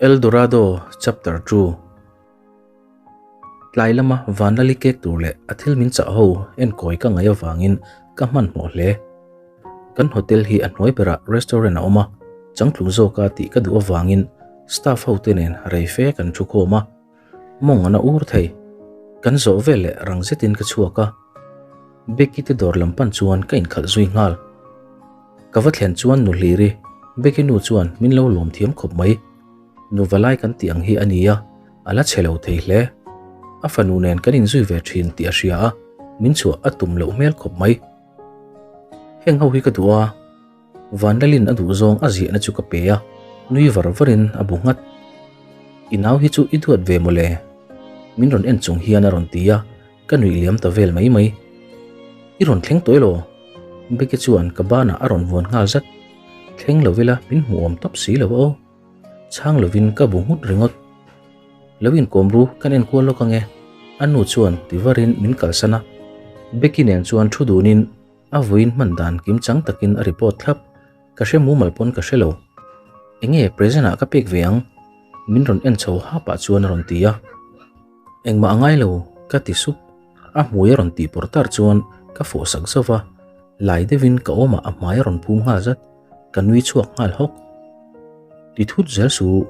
El Dorado Chapter 2 Tlai lama Vanlali kek tur leh a thil min chah ho enkawi ka ngaih avangin ka hmanhmawh hle. Kan hotel hi a hnuai berah restaurant a awm a, changtlung zawka tih ka duh avangin staff hote nen rei fe kan thu khawm a. Mawng an a ur thei. Kan zawh vel leh rang zetin ka chhuak a. Becky te dawr lam pan chuan ka inkhalh zui nghal. Ka va thlen chuan nu Hliri, Becky nu chuan min lo lawm thiam khawp mai. Nu valai kan tih ang hi a ni a, a la che lo thei hle. A fanu nen kan inzui ve thin tih a hria a, min chhuah a tum loh hmel khawp mai. Heng ho hi ka duh a. Vanlalin a duhzawng a ziahna chu ka pe a, nui var varin a bu nghat. I nau hi chu i duat ve mawle? Min rawn en chung hian a rawn ti a, ka nuih liam ta vel mai mai. I rawn thleng tawh elaw? Becky chuan ka banah a rawn vuan nghal zat. Thleng lo ila min hmuh awm tawp si lo aw. Chhang lovin ka bu nghut ringawt. Lo inkawm ru, kan enkual lawk ange. A nu chuan ti varin min kalsan a. Becky nen chuan thu dunin A vawiin hman dan kim chang takin a report thlap, ka hre mumal pawn ka hre lo. Enge present ah ka pek ve ang? Min rawn en chho ha pah chuan a rawn ti a. Engmah a ngai lo, ka ti sup. A hmui a rawn tih pawr tar chuan ka fawh sak zauh va, lai deuhin ka awmah a hmai a rawn phum nghal zat, ka nui chhuak nghal hawk. Ti thut zel suh,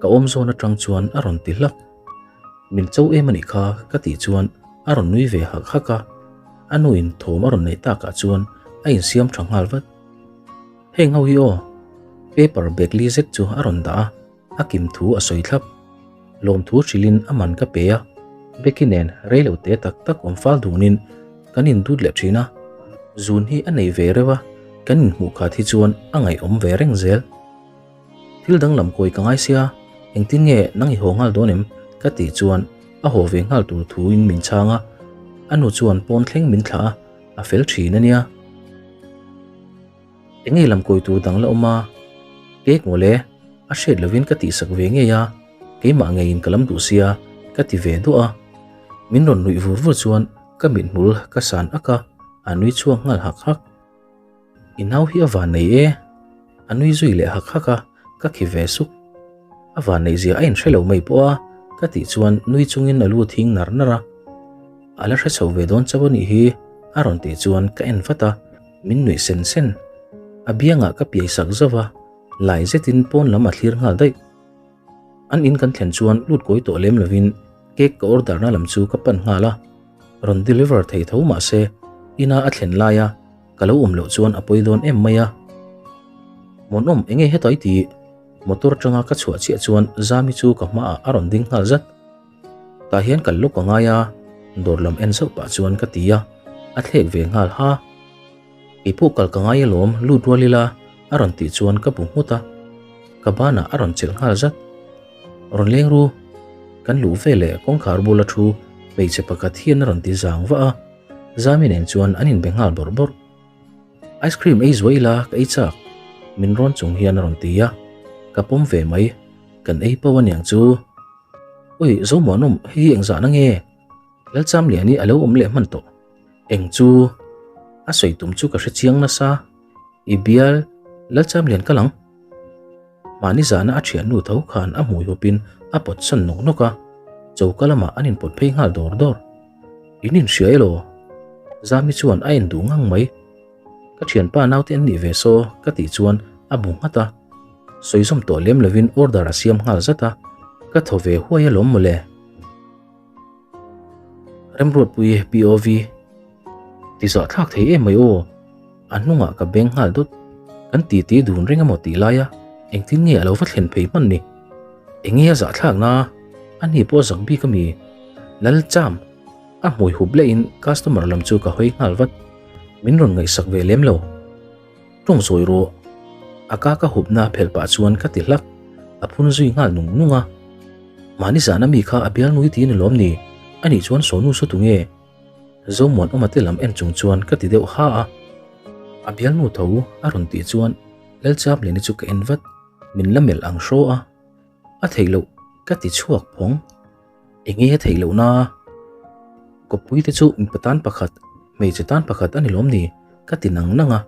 ka awm zawn atang chuan a rawn ti hlak. Min cho em a nih kha ka tih chuan a rawn nui ve hak hak a, a nuin thawm a rawn neih takah chuan a insiam tha nghal vat. Heng ho hi aw, paper bag li zet chu a rawn dah a, a kim thu a sawi thlap. Lawmthu hrilhin a man ka pe a, Becky nen reilo te tak tak awm fal dunin kan indut leh thin a, zun hi a nei ve reuh a, kan inhmuh khat hi chuan a ngaihawm ve reng zel. Thil danglam kawi ka ngai sia, engtin nge nang i haw nghal dawn em? ka tih chuan a haw ve nghal tur thuin min chhang a, a nu chuan pawn thleng min thlah a, a fel thin a nia. Enge lam kawi tur dang la awm a? Cake mawle, a hriat lovin ka tihsak ve ngei a, keimah ngeiin ka lam duh sia, ka ti ve duah a. Min rawn nuih vur vur chuan ka mithmul ka san ak a, a nui chhuak nghal hak hak. I nau hi a van nei e. A nui zui leh hak hak a, ka khi ve suk. A van neih zia a inhre lo mai pawh a, ka tih chuan nui chungin a lu thing nar nar a. A la hre chho ve dawn chauh a nih hi, a rawn tih chuan ka en vat a, min nuih sen sen. A biangah ka piai sak zauh a, lai zetin pawn lam a thlir nghal daih. An in kan thlen chuan lut kawi tawh lem lovin cake ka order na lam chu ka pan nghal a, rawn deliver thei tho mahse ina a thlen laia ka lo awm loh chuan a pawi dawn em mai a. Muanawm enge heta i tih? Motor atanga ka chhuah chiah chuan Zami chu ka hmaah a rawn ding nghal zat. Tah hian kal lawk a ngai a, dawr lam en zauh pah chuan ka ti a, a thlek ve nghal ha. Kei pawh kal ka ngai alawm, lut rual ila a rawn tih chuan ka bu nghut a, ka banah a rawn chelh nghal zat. Rawn leng ru, kan luh ve leh kawngkhar bula thu hmeichhe pakhat hian a rawn ti zang vah a, Zami nen chuan an inbe nghal bawrh bawrh. Ice cream ei zuai ila ka ei chak, min rawn chung hian a rawn ti a, ka pawm ve mai, kan ei pau aniang chu. Ui, Zomuanawm, hei hi engzah na nge? Lalchamliani a lo awm leh hman tawh. Eng chu? A sawi tum chu ka hre chiang nasa. I bial, Lalchamlian kal ang. Mahni zahna a thiannu tho khan a hmui hupin a pawt san nawk nawk a, choka lamah an inpawt phei nghal dawr dawr. In inhria elaw? Zami chuan a en duh ngang mai. Ka thianpa naute an nih ve saw ka tih chuan a bu nghat a. Sawi zawm tawh lem lovin order a siam nghal zat a, ka thaw ve huai alawm mawle. Remruatpui POV Ti zah thlak thei em mai aw. A hnungah ka beng nghal dawt. Kan ti ti dun reng emaw tih laia engtin nge a lo va thlen phei hman ni? Enge a zah thlak na? A ni pawh a zak bik a mi? Lal cham! A hmui hup lehin customer lam chu ka hawi nghal vat. Min rawn ngaihsak ve lem lo. Tawng zawi rawh. A ka ka hupna phelh pah chuan ka ti hlak. A phun zui nghal nung nung a. Mahni zahna mi kha a bial nui ti a ni lawm ni? Anih chuan Sonu saw tu nge? Zomuan awma te lam en chung chuan ka ti deuh ha a. A bialnu tho a rawn tih chuan Lalchamliani chu ka en vat. Min la melh ang hraw a. A theih loh ka ti chhuak phawng. Enge a theih loh na? Kawppui te chu mipa tan pakhat, hmeichhe tan pakhat a ni lawm ni? Ka ti nang nang a.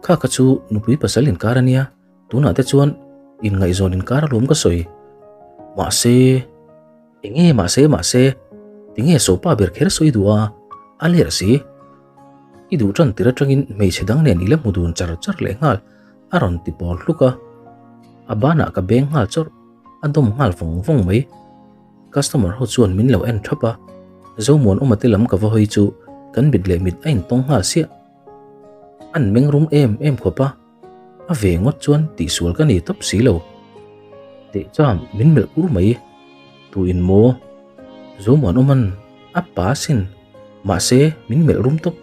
Kha kha chu nupui pasal inkar a nia, tunah te chuan. Inngaihzawn inkar alawm ka sawi. Mahse, enge mahse mahse, tinge sopa ber kher sawi duh a, a lerh si. I duh tan tir atangin hmeichhe dang nen i la hmu dun char char leh nghal, a rawn ti pawl hluk a. A banah ka beng nghal chawrh, a dawm nghal vawng vawng mai. Customer ho chuan min lo en thap a, Zomuanawma te lam ka va hawi chu kan mit leh mit a intawng nghal siah. An meng rum em em khawp a, a ve ngawt chuan tihsual ka nei tawp si lo. Teh cham min melh kur mai. Tu in maw? Zomuanawma'n a pa sin, mahse min melh rum tawp.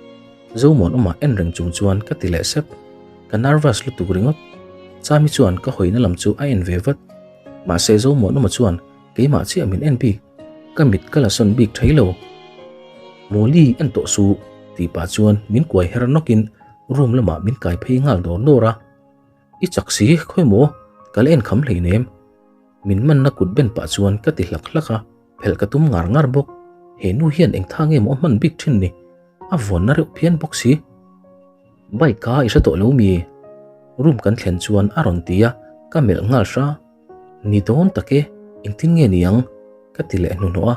Zomuanawma en reng chung chuan ka ti leh sep. Ka nervous lutuk ringawt. Chami chuan ka hawina lam chu a en ve vat. Mahse Zomuanawma chuan keimah chiah min en bik. Ka mit ka la sawn bik thei lo. Mawli en tawh suh tih pah chuan min kuai her nawkin room lamah min kai phei nghal dawr dawr a. I chak si khawi maw ka la en kham hleinem. Min manna kut ben pah chuan ka ti hlak hlak a, phelh ka tum ngar ngar bawk. He nu hian eng tha nge maw a hman bik thin ni? A vawnna reuh phian bawk si. Bike kha i hre tawh lo mi? Room kan thlen chuan a rawn ti a, ka melh nghal hra. Ni dawn tak e, engtin nge ni ang? Ka ti leh hnuhnawh a,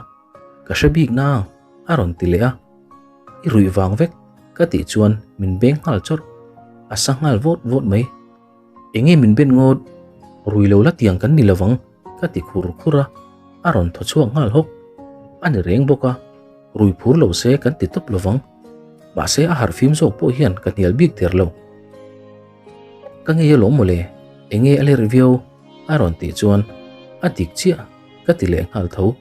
Ka hre bik nang, a rawn ti leh a. I ruih vang vek, ka tih chuan min beng nghal chawrh. A sa nghal vawt vawt mai. Enge min ben ngawt? Rui lo la tiang kan ni lovang, ka ti khur khur a, a rawn thaw chhuak nghal hawk. A ni reng bawk a, rui phur lo se kan ti tawp lovang. Mahse a harh fim zawk pawh hian ka hnial bik der lo. Ka ngei alawm mawle, enge a lerh viau? a rawn tih chuan a dik chiah ka ti leh nghal tho.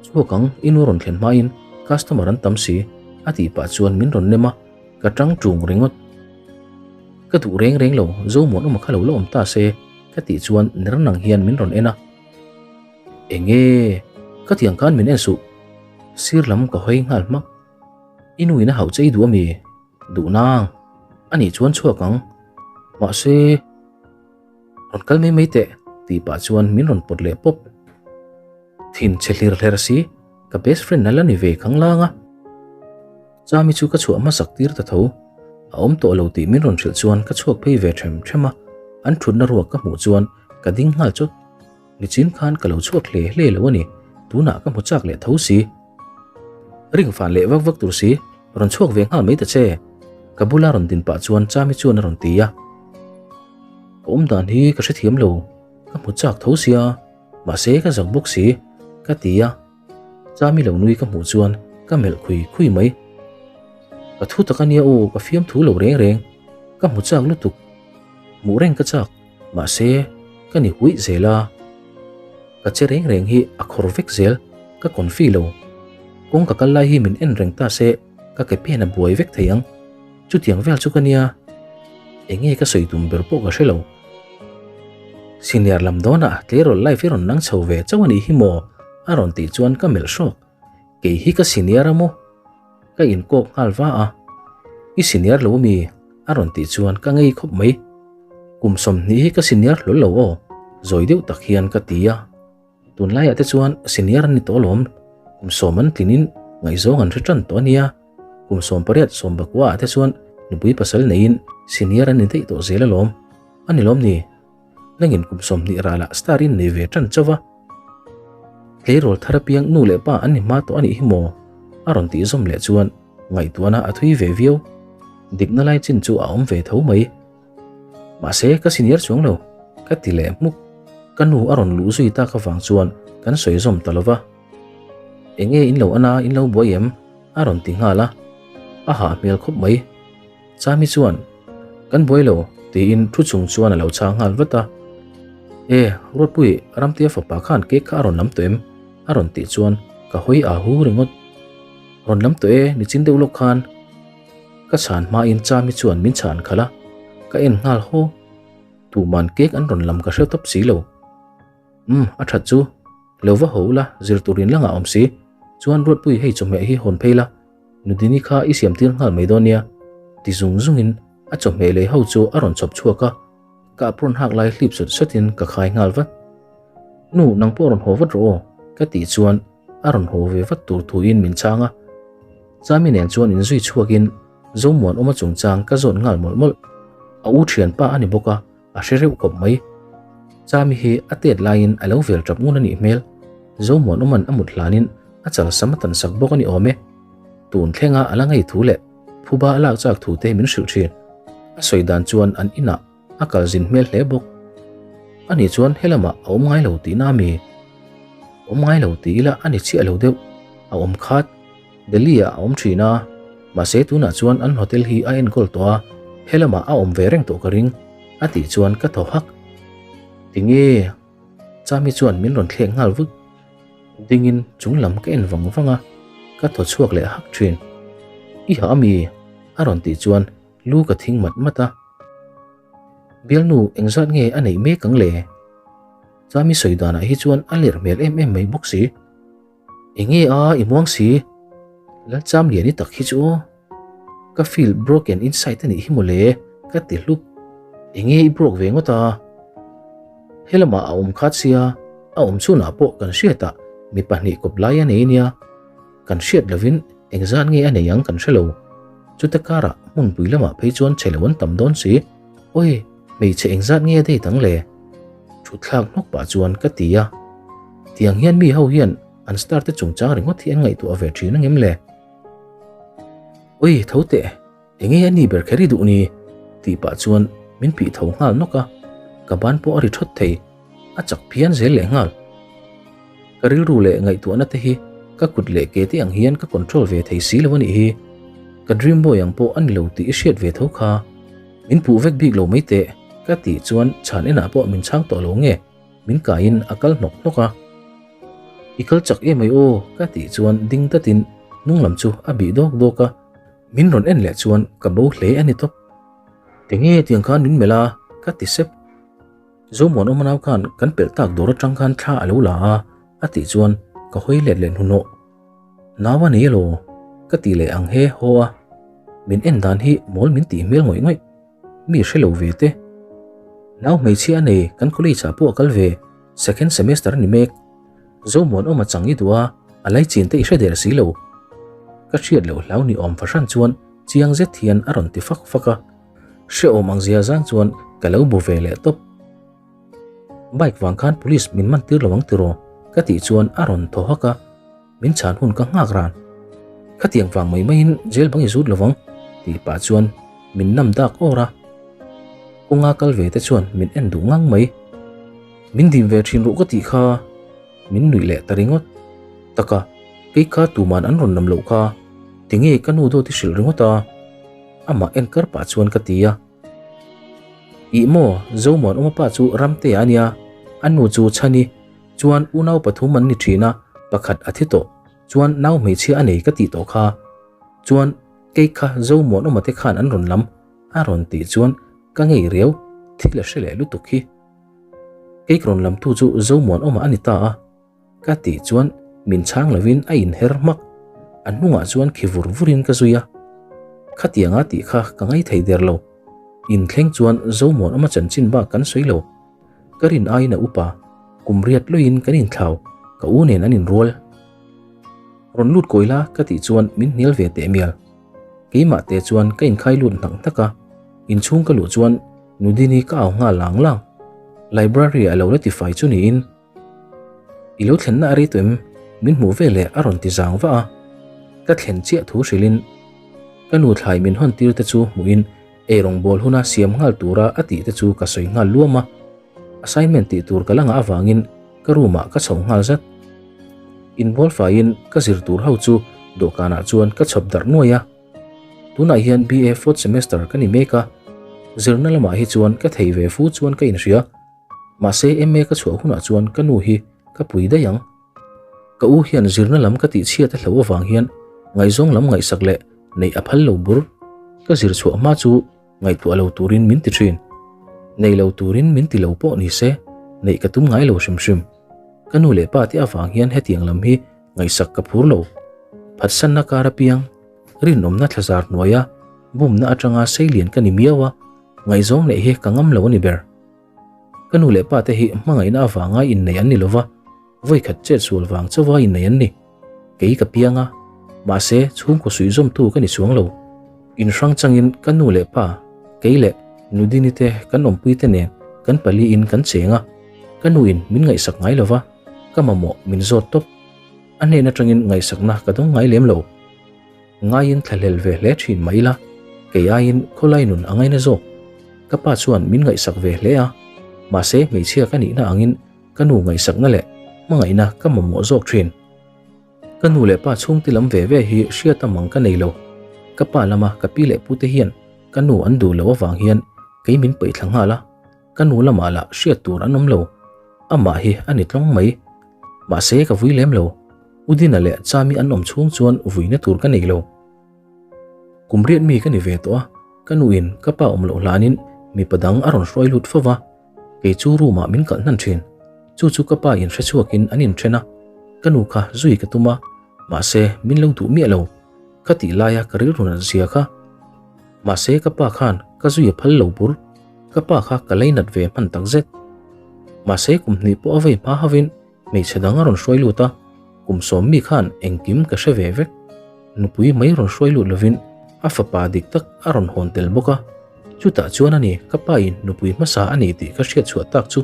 Chhuak ang, i nu rawn thlen hmain customer an tam si a tih pah chuan min rawn nem a, ka tang tung ringawt. Ka duh reng reng lo, Zomuanawma kha lo la awm ta se ka tih chuan ner nang hian min rawn en a. Enge? Ka tiang khan min en suh. Sir lam ka hawi nghal hmak. I nu in a hauh che i duh ami? Duh nang. A nih chuan chhuak ang. Mahse, rawn kal mai mai teh tih pah chuan min rawn pawt leh pawp. Thin chhe hlir hler si, ka best friend a la ni ve khang lang a. Chami chu ka chhuah hmasak tir ta tho. A awm tawh lo tih min rawn hrilh chuan ka chhuak phei ve them them a. An thutna ruak ka hmuh chuan ka ding nghal chawt. Nichin khan ka lo chhuak hle hle lo a ni, tunah ka hmu chak leh tho si. Ring fan leh vak vak tur si, rawn chhuak ve nghal mai ta che. Ka bula rawn din pah chuan Chami chuan a rawn ti a. Ka awm dan hi ka hrethiam lo, ka hmu chak tho sia, mahse ka zak bawk si, ka ti a. Chami lo nui ka hmuh chuan ka melh khui khui mai. Ka thu tak a nia aw, ka fiam thu lo reng reng, ka hmu chak lutuk, hmuh reng ka chak. Mahse, ka ni huih zel a, ka che reng reng hi a khawr vek zel, ka confi lo. Kawng ka kal lai hi min en reng ta se, ka ke pen a buai vek thei ang. Chutiang vel chu ka nia, enge ka sawi tum ber pawh ka hre lo. Senior lam dawnah tleirawl life i rawn nang chho ve chauh a nih hi maw? a rawn tih chuan ka melh hrawk. Kei hi ka senior a maw? Ka inkawk nghal va a, I senior lo mi? a rawn tih chuan ka ngei khawp mai. Kum 20 hi ka senior hlawl lo aw, zawi deuh tak hian ka ti a. Tunlaiah te chuan senior an ni tawh alawm, kum sawm an tlinin ngaihzawng an hre tan tawh a nia. Kum 18, 19 ah te chuan nupui pasal neiin senior an ni daih tawh zel alawm. A ni lawm ni? Nangin kum 20 ralah star in nei ve tan chauh a. Tleirawl thar apiang nu leh pa an ni hma tawh a nih hi maw? A rawn tih zawm leh chuan ngaihtuahna a thui ve viau. Dikna lai chin chu a awm ve tho mai. Mahse ka senior chuang lo, ka ti leh hmuk. Ka nu a rawn luh zui tak avang chuan kan sawi zawm ta lova. Enge in lo ana in lo buai em? A rawn ti nghal a. A hah hmel khawp mai. Chami chuan, Kan buai lo, tiin thu chung chuan a lo chhang nghal vat a. E, Ruatpui, Ramtea fapa khan cake kha a rawn lam tawh em? a rawn tih chuan ka hawi a hu ringawt. Rawn lam tawh e, nichin deuh lawk khan. Ka chhan hmain Chami chuan min chhan khalh a, ka en nghal haw. Tuman cake an rawn lam ka hre tawp si lo. Umm, a that chu. Lo va ho la, zir turin la ngah awm si. Chuan Ruatpui hei chawhmeh hi hawn phei la. Nudini kha i siam tir nghal mai dawn nia, ti zung zungin a chawhmeh lei ho chu a rawn chhawp chhuak a, ka apron hak lai hlip sawt sawtin ka khai nghal vat. Nu, nang pawh rawn haw vat rawh aw, ka tih chuan a rawn haw ve vat tur thuin min chhang a. Chami nen chuan inzui chhuakin Zomuanawma chungchang ka zawt nghal mawlh mawlh. A u thianpa a ni bawk a, a hre reuh khawp mai. Chami hi a tet laiin a lo vel tap ngun a nih hmel. Zomuanawma'n a mut hlanin a chal sam a tan sak bawk a ni awm e. Tun thlenga a la ngei thu leh phuba a lak chak thu te min hrilh thin. A sawi dan chuan an inah a kal zin hmel hle bawk. Ani chuan helamah a awm ngai lo tihna a mi? Awm ngai lo ti ila a ni chiah lo deuh. A awm khat. Delhi ah a awm thin a, mahse tunah chuan an hotel hi a enkawl tawh a, helamah a awm ve reng tawh ka ring, a tih chuan ka thaw hak. Tinge? Chami chuan min rawn thlek nghal vut. Dingin chung lam ka en vang vang a, ka thaw chhuak leh hak thin. I hah ami? A rawn tih chuan lu ka thing mat mat a. Bialnu engzat nge a neih mek ang le? Chami sawi danah hi chuan a lerh hmel em em mai bawk si. Enge a i muang si? Lalcham liani tak hi chu aw. Ka feel broken inside a nih hi mawle ka ti hlup. Enge i broke ve ngawt a? Helamah a awm khat sia, a awm chhunah pawh kan hriatah mi pahnih kawp lai a nei nia. Kan hriat lovin engzat nge a nei ang kan hre lo. Chuta karah hmunpui lamah phei chuan chhe lo an tam dawn si. Oi, hmeichhe engzat nge a date ang le? Thutthlak hnawk pah chuan ka ti a. Tiang hian mi ho hian an star te chungchang ringawt hi an ngaihtuah ve thin angem le? Oi, tho teh, enge a ni ber kher i duh ni? tih pah chuan min phih tho nghal nawk a, ka ban pawh a ri thawt thei, a chak phian zel leh nghal. Ka rilru leh ngaihtuahna te hi ka kut leh ke te ang hian ka control ve thei si lo a nih hi. Ka dream boy ang pawh a ni lo tih i hriat ve tho kha. Min puh vek bik lo mai teh, ka tih chuan chhan enah pawh min chhang tawh lo nge, min kaiin a kal hnawk hnawk a. I kal chak em ai aw, ka tih chuan ding tatin hnung lam chu a bih dawk dawk a, min rawn en leh chuan ka bo hle a ni tawp. Tinge tiang khan min melh a, ka ti sep. Zomuanawma nau khan kan pelh tak dawr atang khan thla a lo la a, a tih chuan ka hawi let leh hnuhnawh. Nau a nei elaw? Ka ti leh ang he haw a, min en dan hi mawl min tih hmel ngawih ngawih. Mi hre lo ve te. Nau hmeichhia a nei, kan college ah pawh a kal ve, second semester a ni mek. Zomuanawma chang i duh a, a laichin te i hre der si lo. Ka hriat loh hlau ni awm fahran chuan chiang zet hian a rawn ti fak fak a. Hrehawm ang zia zang chuan ka lo bu ve leh tawp. Bike vang khan police min man tir lo ang tiraw? Ka tih chuan a rawn thaw hak a, min chhan hun ka nghak ran. Khatiang vang mai maiin jail bang i zut lovang tih pah chuan min nam dak awr a. Kawnga kal ve te chuan min en duh ngang mai. Min dim ve thin ruh ka tih kha min nuih leh ta ringawt. Taka, kei kha tuman an rawn lam loh kha, tinge ka nu dawt i hrilh ringawt a? Amah en kar pah chuan ka ti a. Ih maw, Zomuanawma pa chu Ramtea a nia, a nu chu Chhani, chuan unau pathum an ni thin a, pakhat a thi tawh, chuan nau hmeichhia a nei ka tih tawh kha. Chuan kei kha Zomuanawma te khan an rawn lam, a rawn tih chuan ka ngei riau, thil a hre leh lutuk hi. Cake rawn lamtu chu Zomuanawma a ni ta a. Ka tih chuan min chhang lovin a inher hmak. A hnungah chuan khi vur vurin ka zui a. Khatianga tih kha ka ngai thei der lo. Inthleng chuan Zomuanawma chanchin bak kan sawi lo. Ka rin aiin a upa, kum riat luiin kan inthlau, ka u nen an inrual. Rawn lut kawi la ka tih chuan min hnial ve teh mial. Keimah te chuan ka inkhai lut hnak hnak a, inchhung ka luh chuan Nudini ka au nghal lang lang. Library a lo la tifai chu niin. I lo thlenna a rei tawh em? Min hmuh ve leh a rawn ti zang vah a. Ka thlen chiah thu hrilhin ka nu thlai min hawn tir te chu hmuhin eirawng bawl huna siam nghal tura a tih te chu ka sawi nghal luam a. Assignment tih tur ka la ngah avangin ka room ah ka chho nghal zat. Inbual faiin ka zir tur ho chu dawhkanah chuan ka chhawp darh nuai a. Tunah hian BA fourth semester ka ni mek a, zirna lamah hi chuan ka thei ve fu chuan ka inhria. Mahse MA ka chhuah hunah chuan ka nu hi ka pui daih ang. Ka u hian zirna lam ka tihchhiat a hloh avang hian ngaihzawng lam ngaihsak leh neih a phal lo bur. Ka zir chhuah hma chu ngaihtuah lo turin min ti thin. Nei lo turin min ti lo pawh ni se, neih ka tum ngai lo hrim hrim. Ka nu leh pa te avang hian hetiang lam hi ngaihsak ka phur lo. Phatsanna kar apiang, rinawmna thlazar hnuaia bumna atanga seilian ka ni miau a, ngaihzawng neih hi ka ngam lo a ni ber. Ka nu leh pa te hi hmangaihna avanga innei an ni lova, vawikhat chet sual vang chauha innei an ni. Kei ka piang a, mahse chhungkaw suihzawmtu ka ni chuang lo. Inhrang changin ka nu leh pa, kei leh Nudini te kan awmpui te nen kan paliin kan cheng a. Ka nuin min ngaihsak ngai lo va, ka mamawh min zawt tawp. A hnen atangin ngaihsakna ka dawng ngai lem lo. Ngaiin thlahlel ve hle thin mah ila, kei aiin khawlai nun a ngaina zawk. Ka pa chuan min ngaihsak ve hle a, mahse hmeichhia ka nihna angin ka nu ngaihsakna leh hmangaihna ka mamawh zawk thin. Ka nu leh pa chhungte lam ve ve hi hriat a mang ka nei lo. Ka pa lama ka pi leh pute hian ka nu an duh loh avang hian kei min peih thla nghal a, ka nu lamah lah hriat tur an awm lo. Amah hi a ni tlawng mai. Mahse ka vui lem lo. Udina leh Chami an awm chhung chuan vuina tur ka nei lo. Kum riat mi ka ni ve tawh a, ka nuin ka pa awm loh hlanin mipa dang a rawn hruai lut fo va, kei chu room ah min kalh hnan thin. Chu chu ka pa in hre chhuakin an inthen a, ka nu kha zui ka tum a, mahse min lo duh miah lo. Ka tih laia ka rilru nat zia kha. Mahse ka pa khan ka zui a phal lo bur, ka pa kha ka lei nat ve hman tak zet. Mahse kum hnih pawh a vei hma hovin hmeichhe dang a rawn hruai lut a, kum sawm mi khan engkim ka hre ve vek. Nupui mai rawn hruai lut lovin a fapa dik tak a rawn hawn tel bawk a, chutah chuan a ni ka pa in nupui hmasa a ni tih ka hriat chhuah tak chu.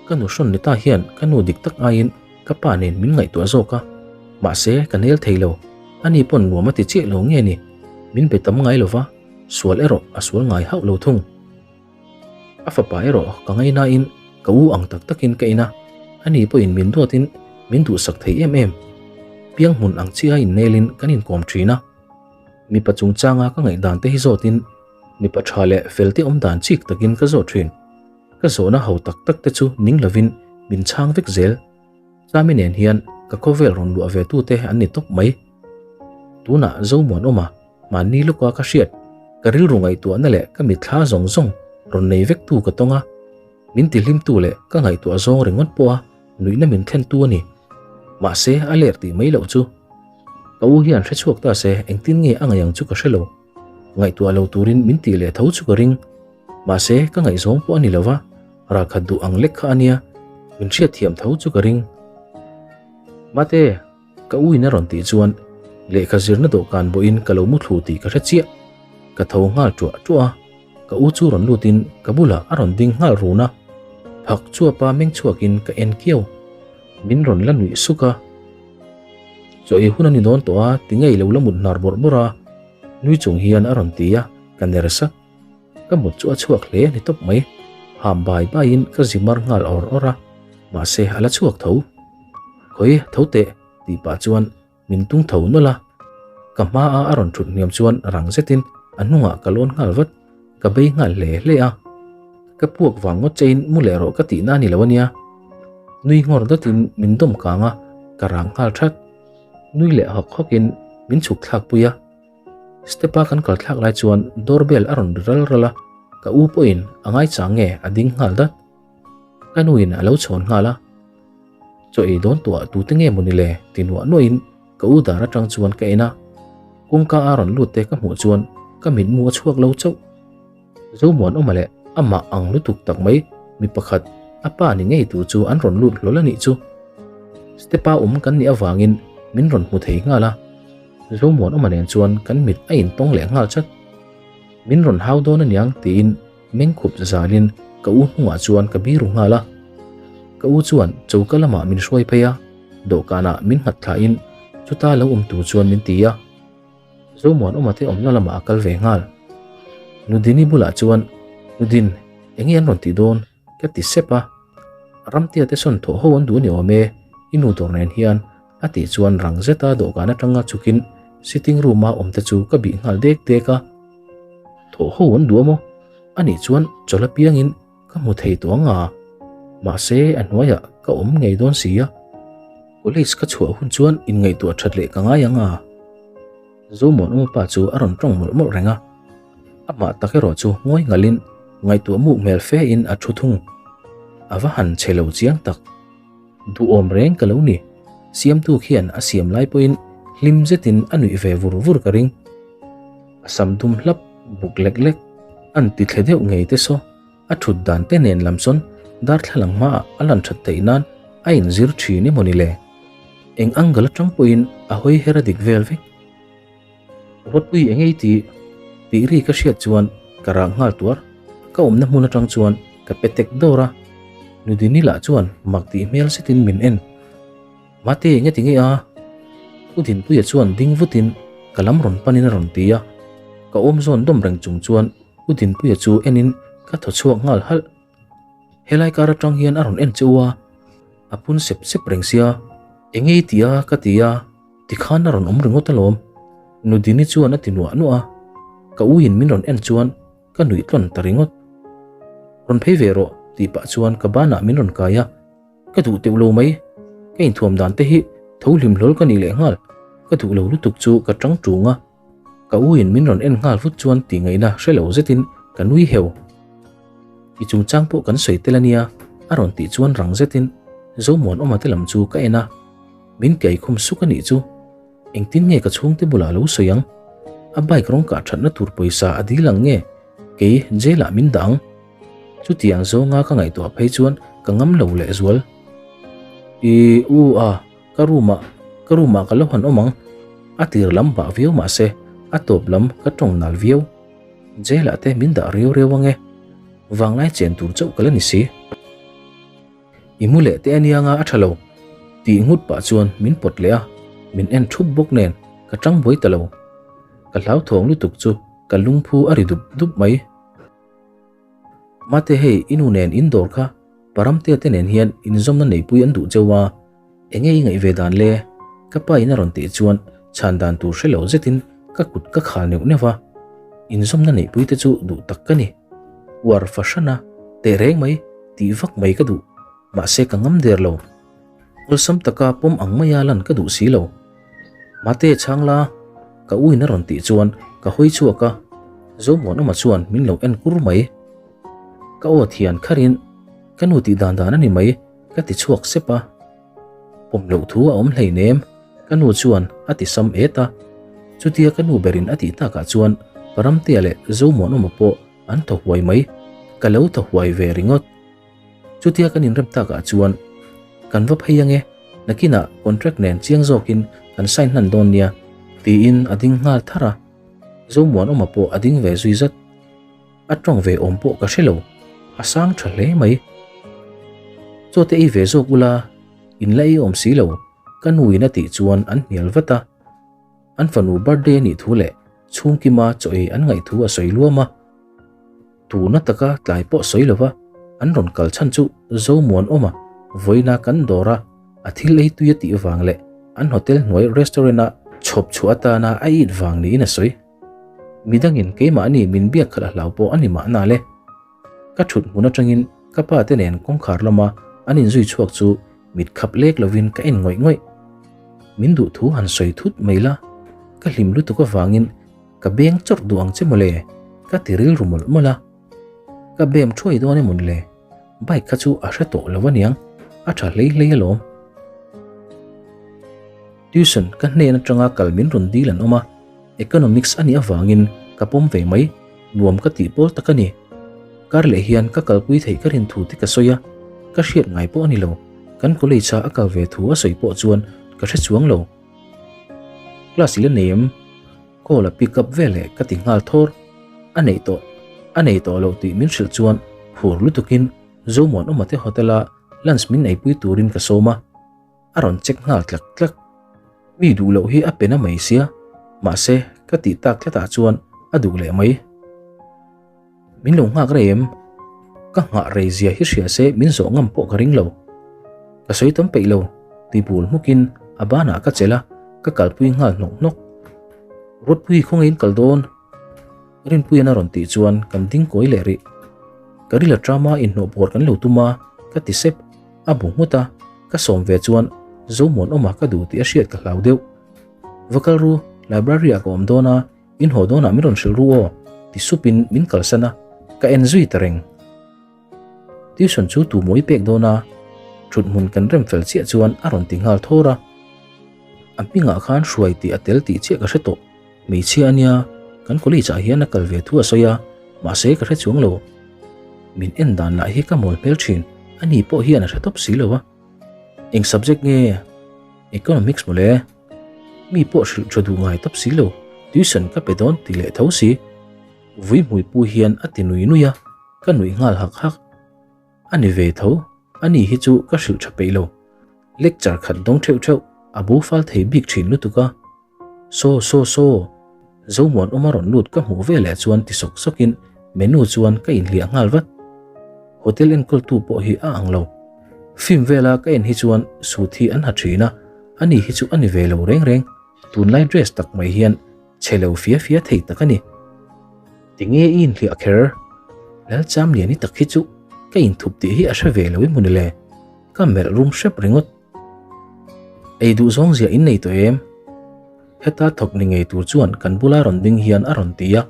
Ka nu hrawn ni ta hian ka nu dik tak aiin ka pa nen min ngaihtuah zawk a, mahse ka nel thei lo, ani pawn nuam a ti chiah lo nge ni, min be tam ngai lo va, sual erawh a sual ngai hauh lo thung. A fapa erawh ka ngainain ka u ang tak takin ka in a, ani pawhin min duatin min duhsak thei em em. Piang hmun ang chiah a innelin kan inkawm thin a, mipa chungchanga ka ngaihdan te hi zawtin mipa tha leh fel te awmdan chik takin ka zawt thin. Ka zawhna ho tak tak te chu ning lovin min chhang vek zel. Chami nen hian ka khawvel rawn luah ve tute an ni tawp mai. Tunah Zomuanawma mahni lawka ka hriat, ka rilru ngaihtuahna leh ka mitthla zawng zawng rawn nei vek tu ka tawng a, min tihlimtu leh ka ngaihtuah zawng ringawt pawha nuihna min thlentu a ni. Mahse a ler tih mai loh chu. Ka u hian hre chhuak ta se engtin nge a ngaih ang chu ka hre lo. Ngaihtuah lo turin min tih leh tho chu ka ring. Mahse, ka ngaihzawng pawh a ni lo va, ralkhat duh ang lek kha a nia, min hriatthiam tho chu ka ring. Mate, ka u in a rawn tih chuan lehkha zirna dawhkan bawhin ka lo muthlu tih ka hre chiah. Ka tho nghal ṭuah ṭuah a, ka u chu rawn lutin ka bulah a rawn ding nghal run a. Phak chuapa meng chhuakin ka en kiau. Min rawn la nuih suk a. Chaw ei hun a ni dawn tawh a, ti ngei lo la mut hnar bawrh bawrh a, nui chung hian a rawn ti a, ka ner sak. Ka mut chu a chhuak hle a ni tawp mai. Ham bai baiin ka zi mar nghal awr awr a, mahse a la chhuak tho. Khawi tho teh tih pah chuan min tung tho nawlh a. Ka hma a a rawn thut hniam chuan rang zetin a hnungah ka lawn nghal vat, ka bei nghal hle hle a. Ka puak vang ngawt chein mu leh rawh ka tihna a ni lo a nia. Nui nghawr datin min dawm kang a, ka rang nghal that. Nui leh hawk hawkin min chhuk thlak pui a. Step a kan kal thlak lai chuan door bell a rawn ri ral ral a, ka u pawhin a ngaichang nge a ding nghal dat. Ka nuin a lo chhawn nghal a, Chaw ei dawn tuah tute nge maw ni le? ti nuah nuahin ka u dar atang chuan ka en a, kawngka a rawn lut te ka hmuh chuan ka mitmu a chhuak lo chauh. Zomuanawma leh amah ang lutuk tak mai mi pakhat a pa ni ngei tur chu an rawn lut hlawl a nih chu. Step-a awm kan nih avangin min rawn hmu thei nghal a, Zomuanawma nen chuan kan mit a intawng leh nghal chat. Min rawn hau dawn aniang tiin meng khup zalin ka u hnungah chuan ka biru nghal a. Ka u chuan choka lamah min hruai phei a, dawhkanah min nghat thlahin chuta lo awm tur chuan min ti a. Zomuanawma te awmna lamah a kal ve nghal. Nudini bulah chuan, Nudin, eng nge an rawn tih dawn? ka ti sep a. Ramtia te sawn thawh ho an duh a ni awm e, i nu dawr nen hian, a tih chuan rang zeta dawhkan atanga chukin sitting room-a awm te chu ka bih nghal dek dek a. Thawh ho an duh a maw? Anih chuan chawlh apiangin Ka hmu thei tawh ang a, mahse a hnuaiah ka awm ngei dawn si a. College ka chhuah hun chuan inngaihtuah that leh ka ngai ang a. Zomuanawma pa chu a rawn tawng mawlh mawlh reng a, amah tak erawh chu ngawi nghalin ngaihtuah muk hmel fe in a thu thung. A va han che lo chiang tak. Duhawm reng ka lo ni. Siamtu khian a siam lai pawhin hlim zetin a nuih ve vur vur ka ring. A sam dum hlap buk lek lek, an ti thle deuh ngei te saw. A thut dan te nen lam sawn darthlalang hmaah a lan that theih nan a inzir thin emaw ni le? Eng angle atang pawhin a hawi her a dik vel vek. Rawtpui eng ei tih tih ri ka hriat chuan ka rah nghal tuar. Ka awmna hmun atang chuan ka pe tek dawr a. Nudini lah chuan mak tih hmel zetin min en. Mate, engati nge a? U Dinpuia chuan ding vutin ka lam rawn panin a rawn ti a. Ka awm zawn dawm reng chung chuan U Dinpuia chu enin ka thaw chhuak nghal halh. Helai kar atang hian a rawn en che u a, a phun sep sep reng sia. Enge i ti a? ka ti a, tikhan a rawn awm ringawt alawm. Nudini chuan a ti nuah nuah a, ka uiin min rawn en chuan ka nuih tlawn ta ringawt. Rawn phei ve rawh tih pah chuan ka banah min rawn kai a, ka duh teuh lo mai. Ka inthuam dan te hi tho hlim hlawl ka nih leh nghal, ka duh lo lutuk chu ka tang tung a. Ka u in min rawn en nghal vut chuan tih ngaihna hre lo zetin ka nui heu. I chungchang pawh kan sawi tel ania a rawn tih chuan rang zetin Zomuanawma te lam chu ka en a, min kei khum suk a nih chu. Engtin nge ka chhungte bulah lo sawi ang? A bike rawng kah thatna tur pawisa a dil ang nge kei jail ah min dah ang? Chutiang zawnga ka ngaihtuah phei chuan ka ngam lo lehzual. I u a. Ka room ah, ka room ah ka lo han awm ang. A tir lam bah viau mah se, a tawp lam ka tawng nal viau. Jail ah te min dah riau riau ange. Vanglai chen tur chauh ka la ni si. I mu leh te anianga a tha lo. Tih ngut pah chuan min pawt leh a, min en thup bawk nen ka tang buai ta lo. Ka hlauthawng lutuk chu ka lungphu a ri dup dup mai. Mate hei i nu nen in dawr kha Paramtea te nen hian inzawmna neipui an duh cheu a, enge i ngaih ve dan le? Ka pa in a rawn tih chuan chhan dan tur hre lo zetin ka kut ka khal neuh neuh va, inzawmna neihpui te chu duh tak ka ni. Uar fahran a, teh reng mai tih vak mai ka duh, mahse ka ngam der lo. Awlsam taka pawm ang maia lan ka duh si lo. Mate chhang la, ka uin a rawn tih chuan ka hawi chhuak a, Zomuanawma chuan min lo en kur mai. Ka aw thian kharin ka nu tih dan dan a ni mai ka ti chhuak sep a. Pawm loh thu a awm hleinem, ka nu chuan a ti sam et a. Chutia ka nu berin a tih takah chuan Paramtea leh Zomuanawma pawh an thaw huai mai, ka lo thaw huai ve ringawt. Chutia kan inrem takah chuan kan va phei ange, nakinah contract nen chiang zawkin kan sign hlan dawn nia, tiin a ding nghal thar a. Zomuanawma pawh a ding ve zui zat. A tawng ve awm pawh ka hre lo, a sang tha hle mai. Chaw te ei ve zawk ula, in la ei awm si lo, ka nuin a tih chuan an hnial vat a. An fanu birthday a nih thu leh chhungkima chaw ei an ngaih thu a sawi luam a. Tuna taka tlai pawh sawi lova an rawn kal chhan chu Zomuanawma vawiina kan dawr a, a thil ei tui a tih vang leh an hotel hnuai restaurant-a chhawp chhuah atana a it vang niin a sawi. Midangin keimahni min biak khalh a hlau pawh a ni mahna le. Ka thut hmun atangin ka pa te nen kawngkhar lama an inzui chhuak chu mit khap lek lovin ka en ngawih ngawih. Min duh thu han sawi thut mai la, ka hlim lutuk avangin Ka beng chawrh duh ang che mawle, ka ti rilru mawlh mawlh a. Ka bem thuai dawn emawn le, bike kha chu a hre tawh lo aniang, a tha hlei hlei alawm. Tuition ka hnen atanga kal min rawn dil an awm a, economics a nih avangin ka pawm ve mai, nuam ka tih pawl tak a ni. Kar leh hian ka kalpui theih ka rin thu te ka sawi a, ka hriat ngai pawh a ni lo, kan college a a kal ve thu a sawi pawh chuan ka hre chuang lo. Class i la nei em? Call a pick up veleh ka ti nghal thawr. A neih tawh, a nei tawh loh tih min hrilh chuan phur lutukin Zomuanawma te hotel a lunch min eipui turin ka sawm a, a rawn check nghal tlak tlak. Mi duh loh hi a pe na mai sia, mahse ka tih tak tlatah chuan a duh leh mai. Min lo nghak rei em? Ka nghah rei zia hi hria se min zawh ngam pawh ka ring lo. Ka sawi tam peih lo, ti bul hmukin a banah ka chelh a, ka kalpui nghal hnawk hnawk. Ruatpui khawngaih in kal dawn? Rinpuian a rawn tih chuan kan ding kawi leh rih. Ka ril a tram a inhnawh bawr kan lo tum a, ka ti sep. A bu nghut a, ka sawm ve chuan Zomuanawma ka duh tih a hriat ka hlau deuh. Va kal ru, library ah ka awm dawn a, In haw dawnah min rawn hrilh ru aw, ti supin min kalsan a, ka en zui ta reng. Tuition chu tu mawi pek dawn a, thut hmun kan rem fel chiah chuan a rawn ti nghal thawr a. A hmingah khan hruai tih a tel tih chiah ka hre tawh, hmeichhia a nia, kan college ah hian a kal ve thu a sawi a, mahse ka hre chuang lo. Min en dan lah hi ka mawl hmel thin, ani pawh hian a hre tawp si lo a. Eng subject nge? Economics mawle. Mi pawh hrilh tha duh ngai tawp si lo, tuition ka pe dawn ti leh tho si. Vui hmui pu hian a ti nui nui a, ka nuih nghal hak hak. A ni ve tho. Ani hi chu ka hrilh tha peih lo. Lecture khat dawng theuh theuh a bo fal thei bik thin lutuk a. Saw saw saw. Zomuanawma rawn lut ka hmuh veleh chuan ti sawk sawkin menu chuan ka inhliah nghal vat. Hotel enkawltu pawh hi a ang lo. Film vela ka en hi chuan suit hi an ha thin a, ani hi chu a ni ve lo reng reng. Tunlai dress tak mai hian chhe lo fia fia thei tak a ni. Tinge i inhliah kher? Lalchamliani tak hi chu ka inthup tih hi a hre ve lo i hmu ni le. Ka melh rum hrep ringawt. Ei duh zawng ziah in nei tawh em? Heta thawk ni ngei tur chuan kan bula rawn ding hian a rawn ti a.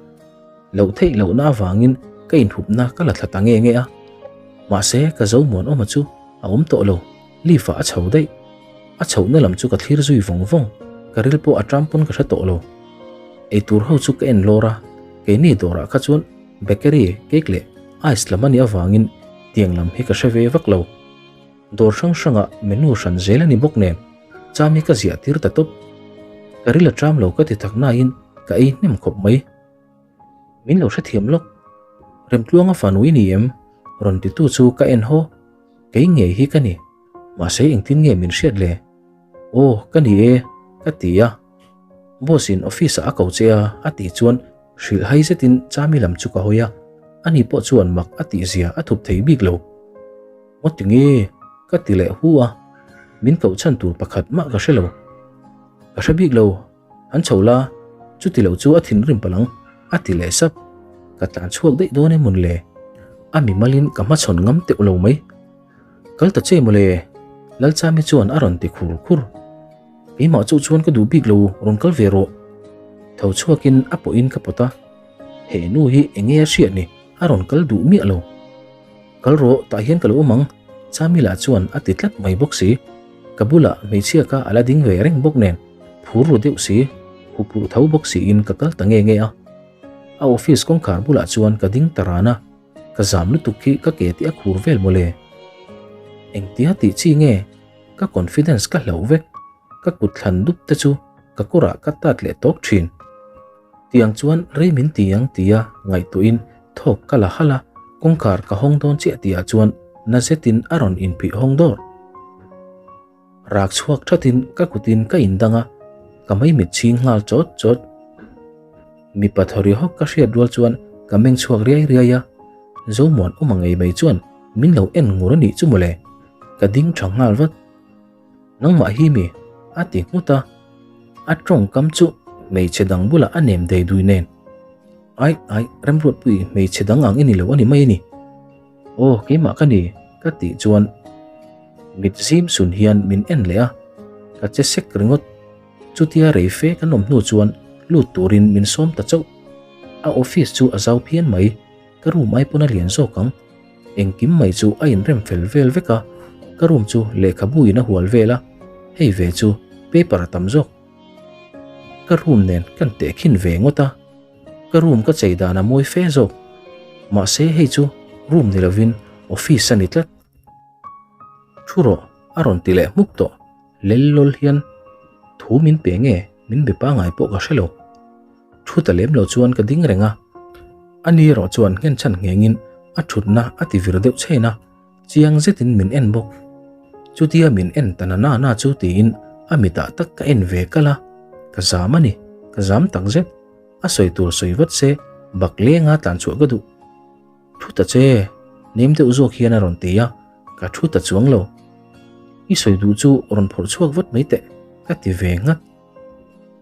Loh theih lohna avangin ka inhupna ka la thla ta nge nge a. Mahse ka zo muanawma chu a awm tawh lo, lift ah a chho daih. A chhohna lam chu ka thlir zui vawng vawng, ka ril pawh a ṭam pawn ka hre tawh lo. Eitur ho chu ka en lawr a, keini dawrah kha chuan bakery, cake leh ice lam a nih avangin tiang lam hi ka hre ve vak lo. Dawr hrang hrangah menu hran zel a ni bawk nen, cham hi ka ziah tir ta tawp. Ka ril a ṭam lo ka ti tak nain ka ei hnem khawp mai. Min lo hrethiam lawk. Remtluanga fanu i ni em? Rawn titu chu ka en haw. Kei ngei hi ka ni. Mahse engtin nge min hriat le? Aw, ka ni e, ka ti a. Boss in office ah a ko che a, a tih chuan hrilh hai zetin Chami lam chu ka hawi a. Ani pawh chuan mak a tih zia a thup thei bik lo. Maw tinge? Ka ti leh hu a. Min koh chhan tur pakhat mah ka hre lo. Ka hre bik lo. An chho la, chuti lo chu a thinrim palh ang, a ti leh sap. Ka tlan chhuak daih dawn em mawn le? A mimalin ka hmachhawn ngam teuh lo mai. Kal ta che mawle, Lalchami chuan a rawn ti khur khur. Keimah chu chuan ka duh bik lo, rawn kal ve rawh. Tho chhuakin a pawhin ka pawt a. He nu hi eng nge a hriat ni, a rawn kal duh miah lo. Kal rawh, tah hian ka lo awm ang, Chamila chuan a ti tlat mai bawk si. Ka bulah hmeichhia kha a la ding ve reng bawk nen, phur ru deuh si, huphurh tho bawk siin ka kal ta nge nge a. A office kawngkhar bulah chuan ka ding ta ran a, ka zam lutuk khi ka ke tih a khur vel mawle. Engtia tih chi nge? Ka confidence ka hlauh vek. Ka kut thlan dup te chu ka kawrah ka tat leh tawk thin. Tiang chuan rei min ti ang tia ngaihtuahin thawk ka la halh a, kawngkhar ka hawng dawn chiah tihah chuan na zetin a rawn inphih hawng dawr. Rak chhuak thatin ka kutin ka indang a, ka maimit chhing nghal chawt chawt. Mipa thawri hawk ka hriat rual chuan ka meng chhuak riai riai a, Zomuan awm ang ngei mai chuan min lo en ngur a nih chu mawle, ka ding tha nghal vat. Nangmah hi mi? a ti nghut a, a tawngkam chu hmeichhe dang bulah a nem dei dui nen. Ai ai, Remruatpui hmeichhe dang ang i ni lo a ni mai a ni. Aw, keimah ka ni, ka tih chuan mit zim sun hian min en leh a, ka che sek ringawt. Chutia rei fe kan awm hnu chuan lut turin min sawm ta chauh. A office chu a zau phian mai, ka room ai pawn a lian zawk ang. Engkim mai chu a inrem fel vel vek a, ka room chu lehkhabu in a hual vel a, hei ve chu paper a tam zawk. Ka room nen kan tehkhin ve ngawt a, ka room ka chei dan a mawi fe zawk. Mahse hei chu room ni lovin office a ni tlat. Thu rawh a rawn ti leh hmuk tawh. Lel lawl hian thu min pe nge min be pangai pawh ka hre lo. Thu ta lem lo chuan ka ding reng a, ani erawh chuan nghenchhan nghengin a thutna a ti vir deuh chhen a, chiang zetin min en bawk. Chutia min en ta na na na chu tiin a mitah tak ka en ve kal a, ka zam a ni, ka zam tak zet. A sawi tur sawi vat se bak lenga tlan chhuah ka duh. Thu ta che, nem deuh zawk hian a rawn ti a, ka thu ta chuang lo. I sawi duh chu rawn phawrh chhuak vat mai teh, ka ti ve nghat.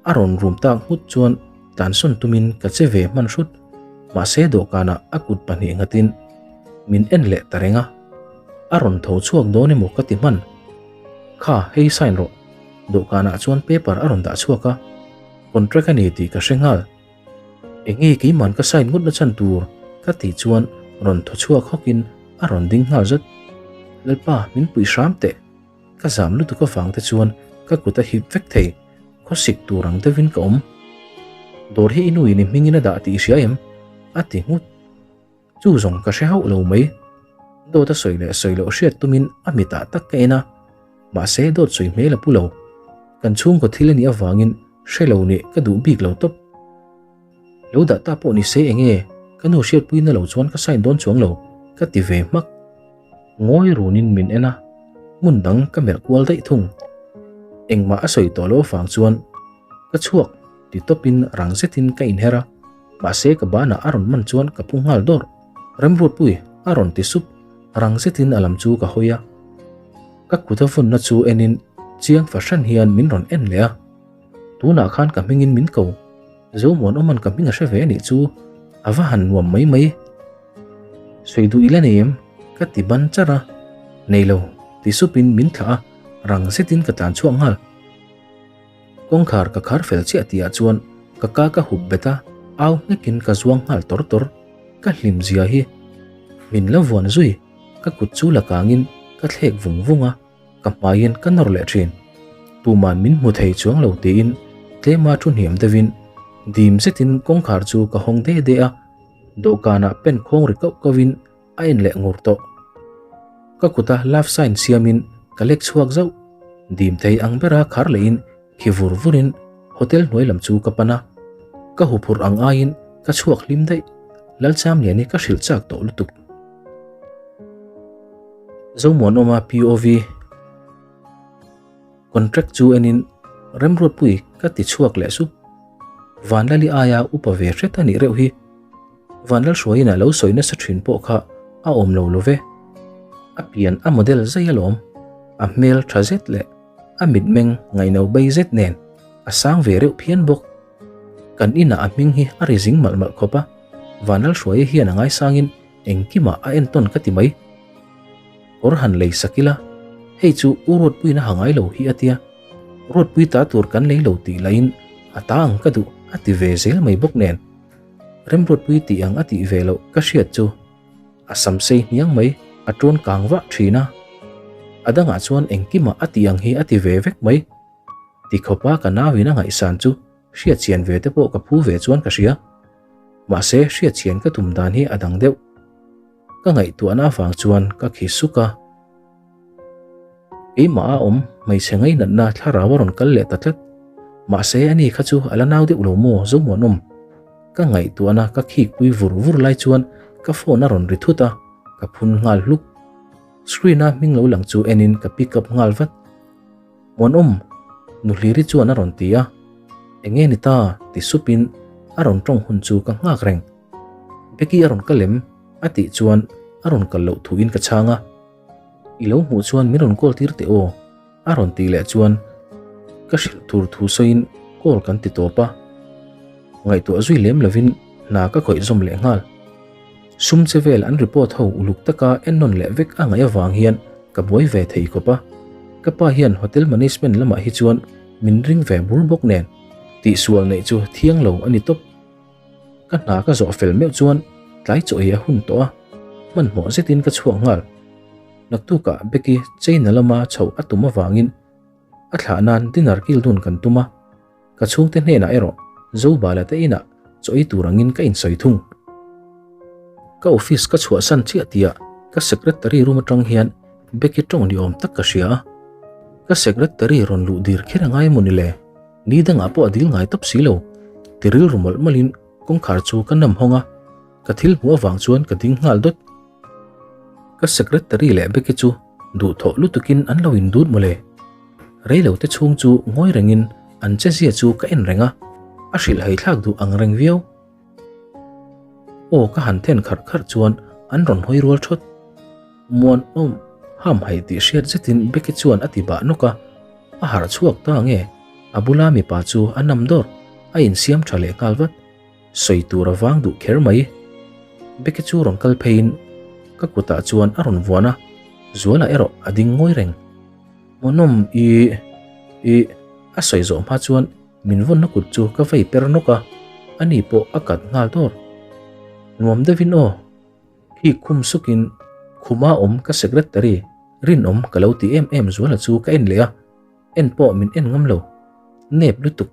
A rawn rum tak nghut chuan tlansawn tumin ka che ve hman hrut. Mahse dawhkanah a kut pahnih nghatin min en leh ta reng a. A rawn tho chhuak dawn emaw ka ti hman. Kha, hei sign rawh. Dawhkanah chuan paper a rawn dah chhuak a. Contract a ni tih ka hre nghal. Enge keiman ka sign ngawt na chhan tur ka tih chuan rawn thaw chhuak hawkin a rawn ding nghal zat. Lalpa min puih hram teh. Ka zam lutuk avang te chuan ka kut a hip vek thei, khawsik tur ang deuhin ka awm. Dawr hi i nu in i hmingin a dah tih i hria em? A ti nghut. Chu zawng ka hre hauh lo mai. Dawt a sawi leh sawi loh hriat tumin a mitah tak ka en a, mahse dawt sawi hmel a pu lo. Kan chhungkaw thil a nih avangin hre lo nih ka duh bik lo tawp. Lo dah ta pawh ni se enge ka nu hriatpuina lo chuan ka sign dawn chuang lo ka ti ve hmak. Ngawi runin min en a, hmun dang ka melh kual daih thung. Engmah a sawi tawh loh avang chuan ka chhuak ti tawpin rang zetin ka inher a, mahse ka banah a rawn man chuan ka phu nghal dawrh. Remruatpui a rawn ti sup, rang zetin a lam chu ka hawi a. Ka kut a vawnna chu enin chiang fahran hian min rawn en leh a. Tunah khan ka hmingin min ko. Zomuanawman ka hming a hre ve anih chu a va han nuam mai mai. Sawi duh ila nei em? Ka ti ban char a. Nei lo, ti supin min thlah a, rang zetin ka tlan chhuak nghal. Kawngkhar ka khar fel chiah tihah chuan ka ka ka hup bet a, au nghekin ka zuang nghal tawr tawr. Ka hlim zia hi min la vuan zui, ka kut chu la kangin ka thlek vung vung a. Ka hmaiin ka nawr leh thin. Tuman min hmu thei chuang lo tiin tlema thu hniam deuhin dim zetin kawngkhar chu ka hawng de de a, dawhkanah pen khawng ri kauh kauhin a en leh ngur tawh. Ka kuta love sign siamin ka lek chhuak zauh. Dim thei ang bera khar lehin khi vur vurin hotel hnuai lam chu ka pan a, ka huphurh ang aiin ka chhuak hlim daih. Lalchamliani ka hrilh chak tawh lutuk. Zomuanawma POV Contract chu enin Remruatpui ka ti chhuak leh sup. Vanlali aia upa ve hret a nih reuh hi. Vanlalhruaiin a lo sawi nasa thin pawh kha a awm lo lo ve. A pian a model zai alawm. A hmel tha zet leh a mitmeng ngaihno bei zet nen a sang ve reuh phian bawk. Kan inah a hming hi a ri zing malh malh khawp a, Vanlalhruaia hian a ngaisangin Engkimah a entawn ka ti mai. Kawr han lei sak ila, hei chu u Ruatpuiin a ha ngai lo hi a tia. Ruatpui ta tur kan lei lo tih lahin a ta ang ka duh a ti ve zel mai bawk nen. Remruatpui tih ang a tih ve loh ka hriat chu a sam sei hniang mai a ṭawn kang vah ṭhin a. A dangah chuan engkimah a tih ang hi a ti ve vek mai. Tikhawpa ka nauin a ngaihsan chu hriatchian ve te pawh ka phu ve chuan ka hria. Mahse hriatchian ka tum dan hi a dang deuh. Ka ngaihtuahna avang chuan ka khi suk a. Keimah a awm hmeichhe ngainatna thlarau a rawn kal leh ta tlat. Mahse ani kha chu a la nau deuh lo maw Zomuanawm? Ka ngaihtuahna ka khikpui vur vur lai chuan ka phone a rawn ri thut a, ka phun nghal hluk. Screen a hming lo lang chu enin ka pick up nghal vat. Muanawm, Nuhliri chuan a rawn ti a. Enge ni ta? ti supin a rawn tawng hun chu ka nghak reng. Becky a rawn kal em? a tih chuan a rawn kal loh thuin ka chhang a. I lo hmuh chuan min rawn call tir teh aw, a rawn tih leh chuan ka hrilh tur thu sawiin call kan ti tawp a. Ngaihtuah zui lem lovin hna ka khawih zawm leh nghal. Sum che vel an report ho uluk taka ennawn leh vek a ngaih avang hian ka buai ve thei khawp a. Ka pa hian hotel management lamah hi chuan min ring ve bur bawk nen tihsual neih chu thiang lo a ni tawp. Ka hna ka zawh fel meuh chuan tlai chaw ei a hun tawh a, hmanhmawh zetin ka chhuak nghal. Naktukah Becky China lama chhoh a tum avangin A thlah nan dinner kil dun kan tum a, ka chhungte hnenah erawh Zobala te inah chaw ei tur angin ka insawi thung. Ka office ka chhuahsan chiah tihah ka secretary room atang hian Becky tawng ni awm tak ka hria a, ka secretary rawn luh dir kher a ngai emaw ni le? Ni dangah pawh a dil ngai tawp si lo. Ti rilru mawlh mawlhin kawngkhar chu ka nam hawng a, ka thil hmuh avang chuan ka ding nghal dawt. Ka secretary leh Becky chu Duhthawh lutukin an lo indut mawle. Reilo te chhung chu ngawi rengin an chezia chu ka en reng a, a hrilhhai thlak duh ang reng viau. Aw ka han then kharh kharh chuan an rawn hawi rual thawt. Muanawm hamhaih tih hriat zetin Becky chuan a ti bah nawk a, a harh chhuak ta nge a bula mipa chu a nam dawrh, a insiam tha leh nghal vat. Sawi tur a vang duh kher mai. Becky chu rawn kal pheiin ka kutah chuan a rawn vuan a, Zuala erawh a ding ngawi reng. Hmuhnawm i i a sawi zawh hma chuan min vawnna kut chu ka vei per nawk a, ani pawh a kat nghal dawr. Nuam deuhin aw. Khi khum sukin khuma awm ka secretary rinawm ka lo ti em em Zuala chu ka en leh a, en pawh min en ngam lo. Nep lutuk.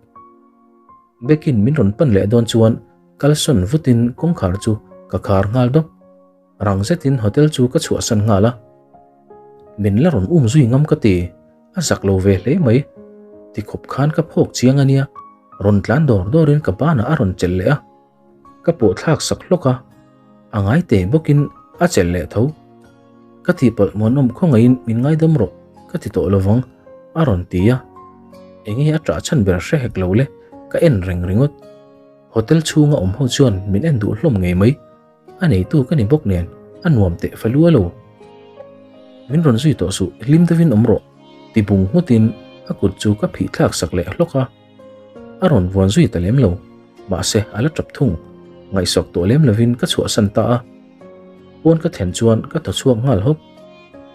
Bekin min rawn pan leh dawn chuan kalsawn vutin kawngkhar chu ka khar nghal dawp. Rang zetin hotel chu ka chhuahsan nghal a. Min la rawn um zui ngam ka ti, a zak lo ve hle mai. Tikhawp khan ka phawk chiang a nia, rawn tlan dawr dawrin ka banah a rawn chelh leh a. Ka pawh thlak sak hlawk a, a ngai te bawkin a chelh leh tho. Ka tihpalh muanawm khawngaihin min ngaidam rawh ka ti tawh lovang a rawn ti a. Enge a ṭah chhan ber hre hek lo le, ka en reng ringawt. Hotel chhunga awm ho chuan min en duh hlawm ngei mai. A neitu ka ni bawk nen a nuam teh fa lu a lo. Min rawn zui tawh suh, hlim deuhin awm rawh ti bung nghutin a kut chu ka phih thlak sak leh hlawk a. A rawn vuan zui ta lem lo, mahse a la tap thung. Ngaihsawk tawh lem lovin ka chhuahsan ta a. Pawn ka thlen chuan ka thaw chhuak nghal hawk.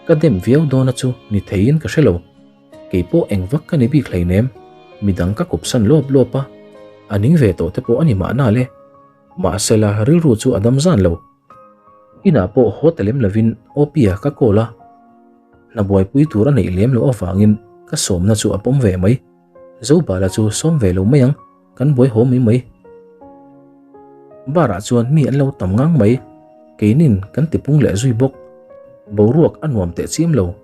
Ka dem viau dawna chu ni theiin ka hre lo. Kei pawh eng vak ka ni bik hleinem, midang ka kawpsan lawp lawp a, a ning ve tawh te pawh a ni mahna le. Mahsela rilru chu a dam zan lo. Inah pawh haw ta lem lovin Opia ka call a, hna buaipui tur a neih lem loh avangin ka sawmna chu a pawm ve mai. Zobala chu sawm ve lo mai ang, kan buai haw mai mai. Bar ah chuan mi an lo tam ngang mai, keinin kan tipung leh zui bawk. Boruak a nuam teh chiam lo,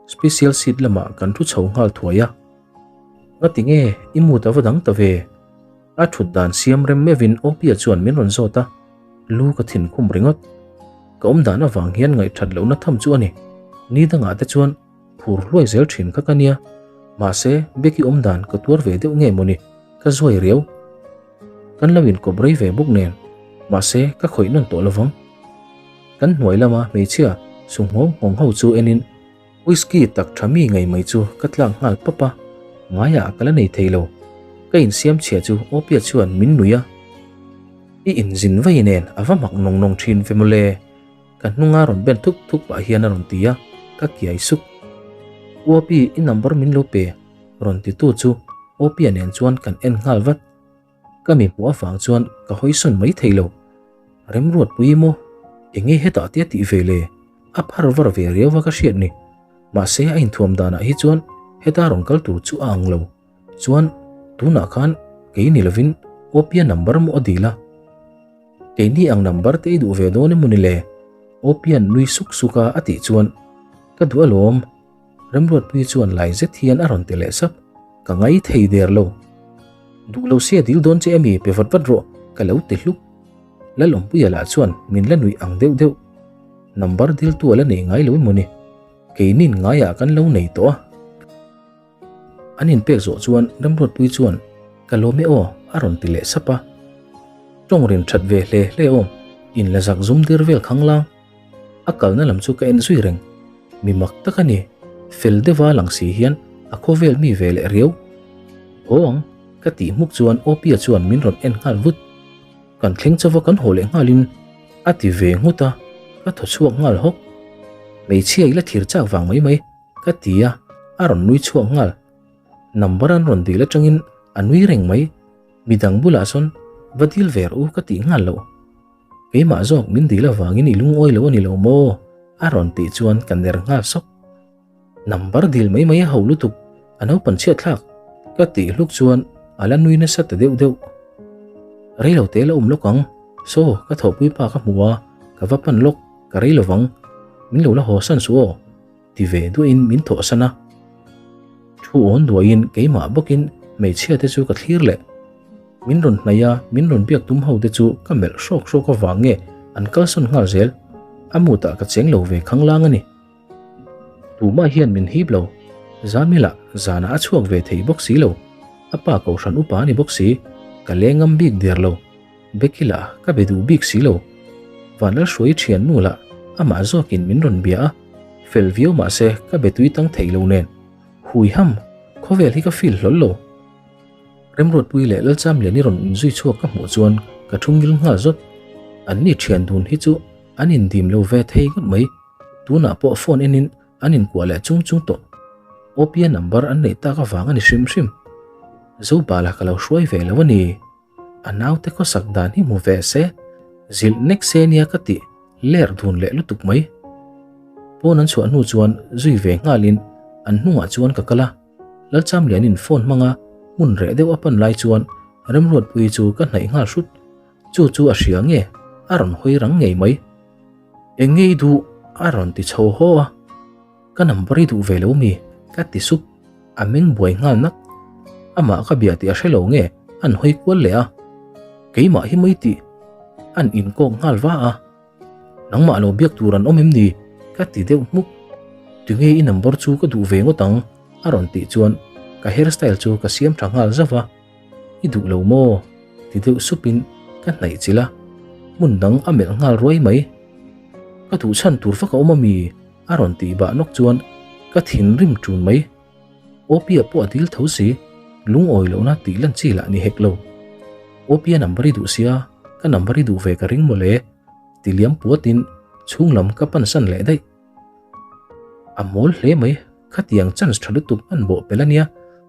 special seat lamah kan thu chho nghal thuai a. Ngati nge i mood a va dang ta ve? A thut dan siam rem meuhin Opia chuan min rawn zawt a, lu ka thin khum ringawt. Ka awm dan avang hian ngaihthat lohna tham chu a ni. Ni dangah te chuan Phur hluai zel thin kha ka nia. Mahse, Becky awm dan ka tuar ve deuh nge mawni, ka zuai riau. Kan lo inkawp rei ve bawk nen, mahse ka khawih nawn tawh lovang. Kan hnuai lama hmeichhia su nghawng nghawng ho chu enin whisky tak tha mi ngei mai chu ka tlak nghal pap a, ngaiah ka la nei thei lo. Ka insiam chhia chu Opia chuan min nuih a. I inzin vei nen a va mak nawng nawng thin ve mawle. Ka hnunga rawn ben thuk thuk pah hian a rawn ti a, ka kiai sup. Uapi, i number min lo pe, rawn titu chu Opia nen chuan kan en nghal vat. Ka mi hmuh avang chuan ka hawi sawn mai thei lo. Remruatpui maw? Enge hetah te a tih ve le? A phar var ve riau va ka hriat ni. Mahse a inthuam danah hi chuan heta rawn kal tur chu a ang lo. Chuan tunah khan kei ni lovin Opia number maw a dil a? Keini ang number te i duh ve dawn emaw ni le? Opian nui suk suk a a tih chuan ka duh alawm. Remruatpuii chuan lai zet hian a rawn ti leh sap. Ka ngai thei der lo. Duh lo sia dil dawn che emi pe vat vat rawh ka lo ti hluk. Lalawmpuia lah chuan min la nuih ang deuh deuh. Number diltu a la nei ngai lo emaw ni? Keinin ngaiah kan lo nei tawh a. An inpek zawh chuan Remruatpui chuan Ka lawm e aw a rawn ti leh sap a. Tawng rin that ve hle hle awm, in la zak zum dir vel khang lang. A kalna lam chu ka en zui reng. Mi mak tak a ni, fel deuha lang si hian a khawvel mi ve leh riau. Haw ang, ka tih hmuk chuan Opia chuan min rawn en nghal vut. Kan thleng chauva kan haw leh nghalin a ti ve nghut a, ka thaw chhuak nghal hawk. Hmeichhia i la thir chak vang mai mai. Ka ti a, a rawn nui chhuak nghal. Number an rawn dil atangin a nui reng mai. Midang bulah sawn va dil ve rawh u ka tih nghal loh. Keimah zawk min dil avangin i lungawi lo a ni lo maw? A rawn tih chuan ka ner nghal sawk. Number dil mai mai a ho lutuk, a naupan chhiat thlak. Ka tih hluk chuan a la nui nasa ta deuh deuh. Rei lo te la awm lawk ang, saw ka thawhpui pa ka hmu a, ka va pan lawk, ka rei lovang. Min lo la haw san suh aw. Ti ve duahin min thawhsan a. Thu awn duaiin keimah bawkin hmeichhia te chu ka thlir leh. Min rawn hnaih a, min rawn biak tum ho te chu ka melh hrawk hrawk avang nge an kalsawn nghal zel. A mutah ka cheng lo ve khanglang a ni. Tumah hian min hip lo. Zamila zanah a chhuak ve thei bawk si lo. A pa kohhran upa a ni bawk si. Ka lengam bik der lo. Becky lah ka be duh bik si lo. Vanlalhruai thian nu lah amah zawkin min rawn bia a, fel viau mah se ka be tui tang thei lo nen. Hui ham, khawvel hi ka feel hlawl lo. Remruatpui leh Lalchamliani rawn inzui chhuak ka hmuh chuan ka thu ngil nghal zawt. Anni thian dun hi chu an indim lo ve thei ngawt mai. Tunah pawh phone enin an inkuah leh chung chung tawh. Opia number an neih tak avang a ni hrim hrim. Zobala ka lo hruai ve lo a ni. A naute khawsak dan hi hmu ve se, zilh nek se nia ka tih ler dun leh lutuk mai. Pawn an chhuah hnu chuan zui ve nghalin an hnungah chuan ka kal a, Lalchamlianin phone hmanga hmun reh deuh a pan lai chuan Remruatpuii chu ka hnaih nghal hrut. Chu chu a hria nge a rawn hawi rang ngei mai. Eng nge i duh? a rawn ti chho haw a. Ka number i duh ve lo mi? Ka ti sup. A meng buai nghal nak. Amah ka bia tih a hre lo nge an hawi kual leh a. Keimah hi mai tih an inkawk nghal va a. Nangmah lo biak tur an awm em ni? Ka ti deuh hmuk. Tunge i number chu ka duh ve ngawt ang? A rawn tih chuan ka hairstyle chu ka siam tha nghal zauh a. I duh lo maw? Ti deuh supin ka hnaih chilh a, hmun dang a melh nghal ruai mai. Ka duh chhan tur vak a awm ami? A rawn tih bah nawk chuan ka thinrim ṭun mai. Opia pawh a dil tho si, lungawi lohna tih lan chi lah ni hek lo. Opia number i duh sia, ka number i duh ve ka ring mawle, ti liam puatin chhung lam ka pansan leh daih. A mawl hle mai, khatiang chance tha lutuk an bawh pel ania,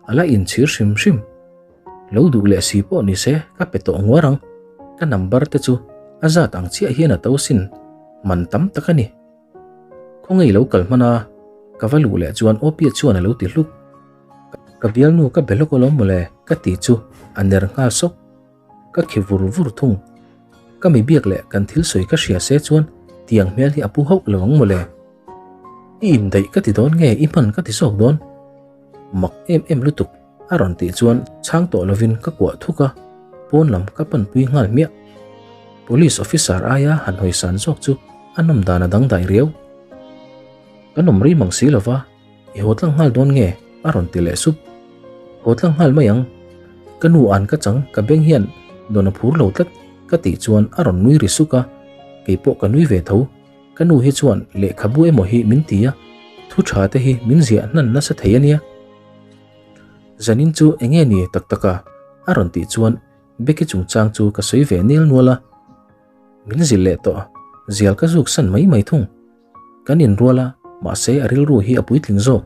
a la inchhir hrim hrim. Lo duh leh si pawh ni se ka pe tawh nguar ang, ka number te chu a zat ang chiah hian a to sin, man tam tak a ni. Khawngaih lo kal hman a, ka va luh leh chuan Opia chuan a lo ti hluk. Ka bialnu ka be lawk alawm mawle ka ti chu a ner nghal sawk. Ka khi vur vur thung. Ka mi biak leh kan thil sawi ka hria se chuan tiang hmel hi a pu hauh lo ang mawle. I indaih ka ti dawn nge i hman ka ti zawk dawn? Mak em em lutuk a rawn tih chuan chhang tawh lovin ka kuah thuk a, pawn lam ka panpui nghal hmiah. Police officer aia han hawisan zawk chu a nawm dan a dangdai riau. Kan awm rei mang si lova. I haw tlang nghal dawn nge? a rawn ti leh sup. Haw tlang nghal mai ang. Ka nu an ka chang ka beng hian dawn a phur lo tlat ka tih chuan a rawn nui ri suk a, kei pawh ka nui ve tho. Ka nu hi chuan lehkhabu emaw hi min ti a, thu tha te hi min ziah hnan nasa thei a nia. Zanin chu eng nge ni tak tak a? a rawn tih chuan Becky chungchang chu ka sawi ve nel nual a. Min zilh leh tawh, zial ka zuk san mai mai thung. Kan inrual a, mahse a rilru hi a puitling zawk.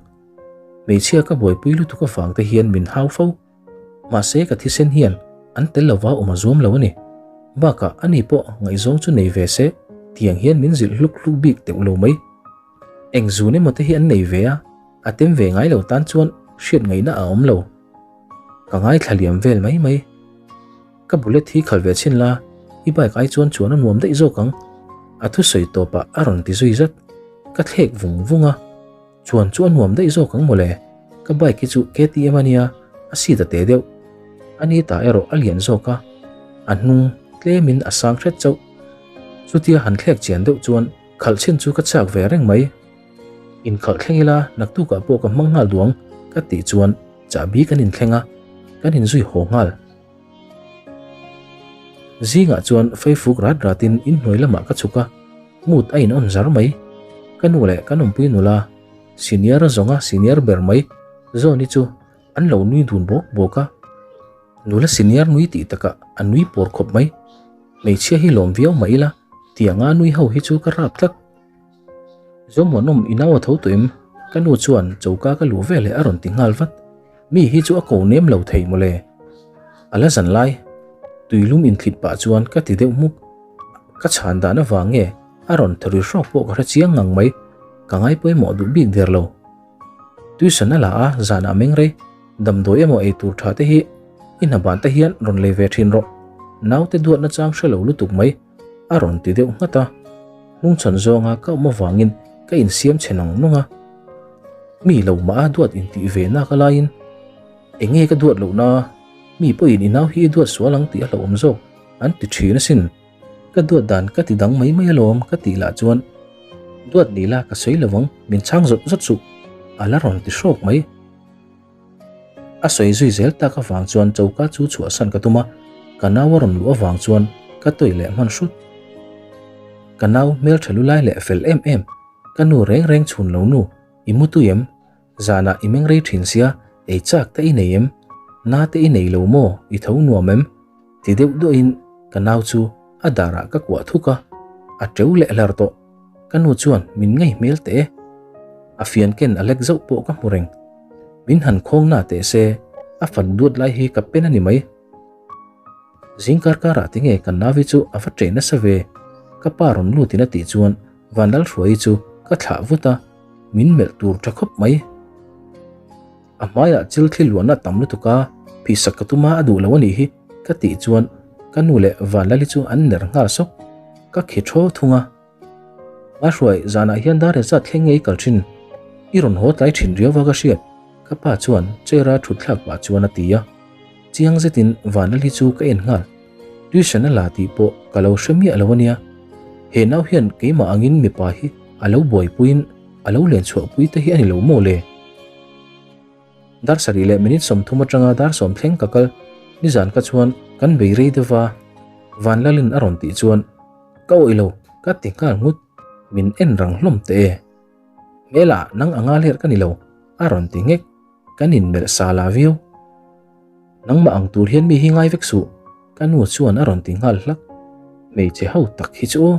Hmeichhia ka buaipui lutuk avang te hian min hau fo. Mahse ka thisen hian an tel lova awm a zuam lo a ni. Bakah ani pawh ngaihzawng chu nei ve se, tiang hian min zilh hluk hluk bik teuh lo mai. Eng zun emaw te hi an nei ve a, a tem ve ngai lo tan chuan hriat ngaihna a awm lo. Ka ngaithla liam vel mai mai. Ka bullet hi khal ve chhin la, i bike ai chuan chuan a nuam daih zawk ang, a thusawi tawpah a rawn ti zui zat. Ka thlek vung vung a, chuan chu a nuam daih zawk ang mawle, ka bike hi chu KTM a nia, a seat a te deuh. A ni ta erawh a lian zawk a, a hnung tlemin a sang hret chauh. Chutia han thlek chian deuh chuan khalh chhin chu ka chak ve reng mai. Inkhalh thleng ila naktukah pawh ka hmang nghal duang ka tih chuan chahbi kan inthleng a, kan inzui haw nghal. Zingah chuan feifuk rat ratin inhnuai lamah ka chhuk a, mood a in on zar mai. Ka nu leh ka nawmpui nula, senior zawnga senior ber mai Zawni chu an lo nui dun bawk bawk a. Nula senior nui tih takah a nui pawr khawp mai. Hmeichhia hi lawm viau mah ila, tianga nui ho hi chu ka rap tlat. Zawmuanawm i nau a tho tawh em? Ka nu chuan choka ka luh veleh a rawn ti nghal vat. Mi hi chu a ko nem lo thei mawle. A la zan lai. Tuilum inthlit pah chuan ka ti deuh hmuk. Ka chhan dan avang nge a rawn thaw ri hrawk pawh ka hre chiang ngang mai. Ka ngai pawimawh duh bik der lo. Tuisan a la a, zanah meng rei. Damdawi emaw ei tur tha te hi i hna ban te hian rawn lei ve thin rawh. Naute duatna chang hre lo lutuk mai. A rawn ti deuh nghat a, hnungchhawn zawnga ka awm avangin ka insiam chhe nawng nawng a. Mi lo mah a duat intih ve nak a laiin, Eng nge ka duat loh na, mi pawhin i nau hi i duat sual ang tih a hlauhawm zawk an ti thin asin. Ka duat dan ka ti dang mai mai alawm ka tih lah chuan, Duat ni la ka sawi lo ang, min chhang zawt zawt suh a la rawn ti hrawk mai. A sawi zui zel tak avang chuan choka chu chhuahsan ka tum a, ka nau a rawn luh avang chuan ka tawih leh hman hrut. Ka nau hmeltha lu lai leh fel em em, ka nu reng reng chhun lo nu, i mu tui em? Zanah i meng rei thin sia, ei chak te i nei em? Na te i nei lo maw, i tho nuam em? Ti deuh duahin ka nau chu a darah ka kuah thuk a, a teu leh hlar tawh. Ka nu chuan min ngei hmel teh e. A fian ken a lek zauh pawh ka hmu reng. Min han khawng na teh se, a fan duat lai hi ka pen a ni mai. Zing kar karah tinge kan nauvi chu a va ṭeh nasa ve? Ka pa rawn lutin a tih chuan Vanlalhruaii chu ka thlah vut a, min melh tur ṭha khawp mai. A hmaiah chil thli luahna tam lutuk a, phihsak ka tum a a duh lo a nih hi ka tih chuan ka nu leh Vanlali chu an ner nghal sawk. Ka khi thaw thung a. A hruai zanah hian dar engzat thleng nge i kal thin? I rawn haw tlai thin riau va ka hriat ka pa chuan chair a thut thlak pah chuan a ti a. Chiang zetin Vanlali chu ka en nghal. Tuition a la tih pawh ka lo hre miah lo a nia. He nau hian keimah angin mipa hi. a lo buaipuiin a lo len chhuahpui te hi a ni lo maw le? Dar sarih leh minute 30 atanga dar sawm thleng ka kal, nizan ka chuan kan bei rei deuh va, Vanlalin a rawn tih chuan ka awih lo ka ti nghal nghut, min en rang hlawm teh e. Hmelah nang anga ler ka ni lo a rawn ti nghek, kan inmelh sa la viau. Nangmah ang tur hian mi hi ngai vek suh, ka nu chuan a rawn ti nghal hlak. Hmeichhe ho tak hi chu aw.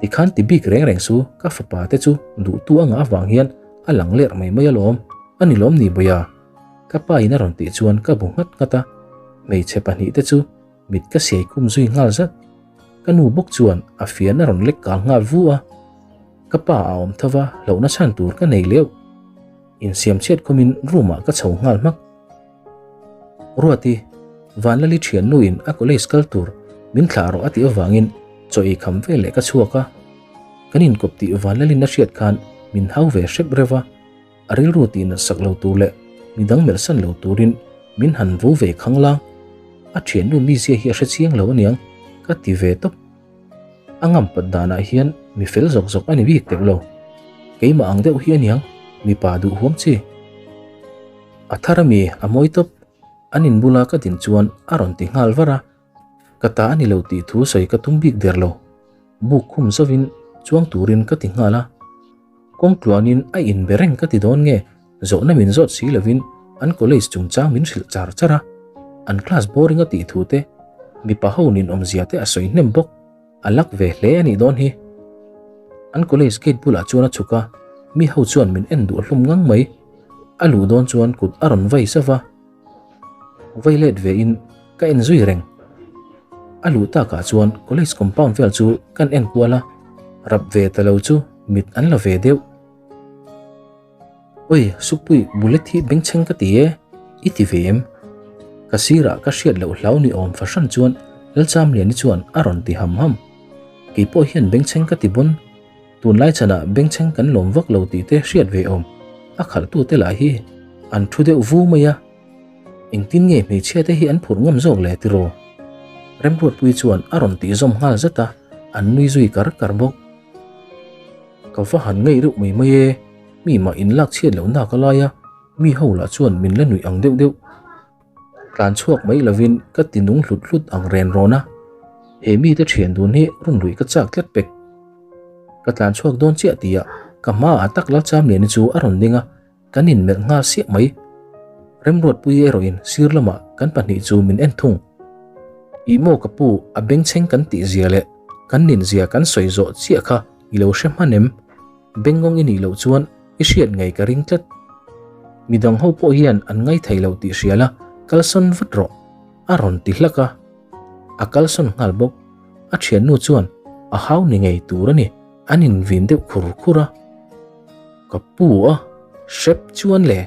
Tikhan ti bik reng reng su, ka fapa te chu duhtu a ngah avang hian a lang lerh mai mai alawm, a ni lawm ni Bawia? Ka pa in a rawn tih chuan ka bu nghat nghat a, hmeichhe pahnihte chu mit ka siai khum zui nghal zat. Ka nu bawk chuan a fian a rawn lek kang nghal vu a, ka pa a awm tho va hlauhna chhan tur ka nei leuh. Insiam chhiat khumin room ah ka chho nghal hmak. Ruati, Vanlali thiannu in a college kal tur min thlah rawh a tih avangin chaw ei kham vel leh ka chhuak a. Kan inkawp tih Vanlalin a hriat khan min hau ve hrep reuh a, a rilru tih nat sak lo tur leh midang melh san lo turin min han vo ve khang lang. A thiannu mizia hi a hre chiang lo aniang ka ti ve tawp. A ngam pat danah hian mi fel zawk zawk a ni bik teuh lo. Keimah ang deuh hi aniang mipa duh huam chi. A thar ami a mawi tawp. An in bula ka din chuan a rawn ti nghal var a. Ka ta a ni lo tih thu sawi ka tum bik der lo. Buk khum zovin chuang turin ka ti nghal a. Kawng tluanin a inbe reng ka ti dawn nge zawhna min zawt si lovin an college chungchang min hrilh char char a. An class boring a tih thu te, mipa ho ninawmzia te a sawi hnem bawk. A lak ve hle a nih dawn hi. An college gate bulah chuan a chhuk a, mi ho chuan min en duh hlum ngang mai. A luh dawn chuan kut a rawn vai zauh a, vai let ve in ka en zui reng. A luh takah chuan college compound vel chu kan en kual a, rap ve ta lo chu mit an la ve deuh. Oi, Supui, bullet hi bengchheng ka ti e, i ti ve em? Ka sirah ka hriat loh hlau ni awm fahran chuan Lalchamliani chuan a rawn ti ham ham. Kei pawh hian bengchheng ka ti bawn. Tunlai chhanah bengchheng kan lawm vak lo tih te hriat ve awm. A khalhtute lah hi an thu deuh vu mai a. Engtin nge hmeichhia te hi an phurh ngam zawk le tiraw? Remruatpui chuan a rawn tih zawm nghal zat a, an nui zui kar kar bawk. Ka va han ngaih reuh mai mai e, mi mah in lak chhiat loh nak a lai a, mi ho lah chuan min la nuih ang deuh deuh. Tlan chhuak mai lovin ka ti nung hlut hlut ang ren rawn a, he mite thian dun hi run luih ka chak tlat pek. Ka tlan chhuak dawn chiah tihah ka hmaah tak Lalchamliani chu a rawn ding a, Kan inmelh nghal siah mai. Remruatpui erawhin sir lamah kan pahnih chu min en thung. Ih maw ka pu, a bengchheng kan tih zia leh kan nin zia kan sawi zawh chiah kha i lo hre hman em? Bengngawng i nih loh chuan i hriat ngei ka ring tlat. Midang ho pawh hian an ngaithei lo tih hria la, kalsawn vat rawh, a rawn ti hlak a. A kalsawn nghal bawk. A thiannu chuan a hau ni ngei tur a ni, an invin deuh khur khur a. Ka pu a, hrep chuan le,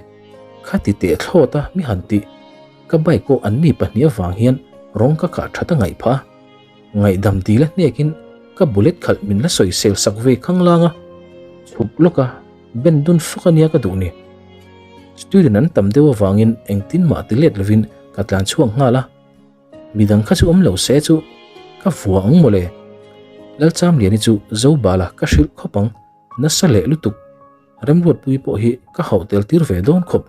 khati teh thlawt a mi han tih, ka bike pawh an ni pahnih avang hian rawng ka kah that a ngaih phah a, ngaihdam dil a hnekin ka bullet khalh min la sawi sel sak ve khanglang a, chhuk lawk a, ben dun fak a nia ka duh ni. Student an tam deuh avangin engtin mah ti let lovin ka tlan chhuak nghal a. Midang kha chu awm lo se chu ka vua ang mawle. Lalchamliani chu Zobala ka hrilh khawp ang. Nasa leh lutuk, Remruatpui pawh hi ka hauh tel tir ve dawn khawp.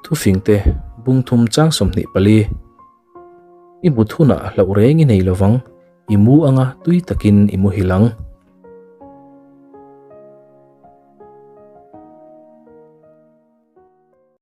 Thufingte bungthum chang 24 I mut hunah hlauh reng i nei lovang, i mu anga tui takin i muhil ang.